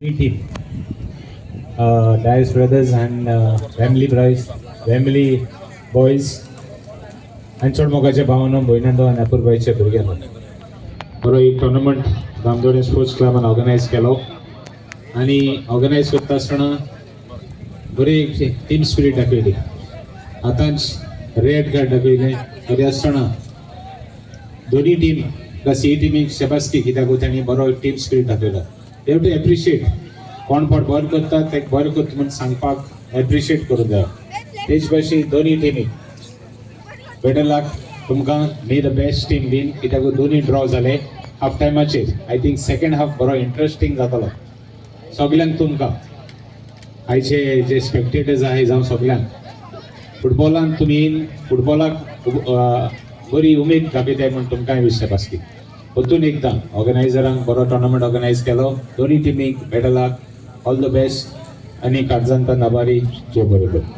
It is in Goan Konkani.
Team Dias brothers and family boys, family boys आनी चड मोगाचे भावनो भयणांनो आनी अपुरबायचे भुरग्यांनो, बरो एक टोर्नामेंट बांदोडें स्पोर्ट्स क्लबान ऑर्गनायज केलो आनी ऑर्गनायज करता आसतना बरी एक टीम स्पिरीट दाखयली. आतांच रेड कार्ड दाखयलें तरी आसतना दोनी टीम प्लस ही टिमीक शबासकी, कित्याक तांणी बरो टीम स्पिरीट दाखयलो. They have to appreciate. कोण पाट बरें करता तेका बरें करता म्हूण सांगपाक एप्रिशिएट करूंक जाय. तेच भाशेन दोनी टिमीक बेटर लक तुमकां. May the best team win, कित्याक दोनी ड्रॉ जाले हाफ टायमाचेर. I think second half बरो इंट्रस्टींग जातलो. सगल्यांक तुमकां आयचे जे स्पेक्टेटर्स आहाय जावं सगल्यांक फुटबॉलान तुमी फुटबॉलाक बरी उमेद दाखयताय म्हूण तुमकां विशय. परतून एकदां ऑर्गनायझरांक बरो टोर्नामेंट ऑर्गनायज केलो. दोनी टिमीक better luck, all the best आनी काळजांतल्यान आभारी. जो बरोबर.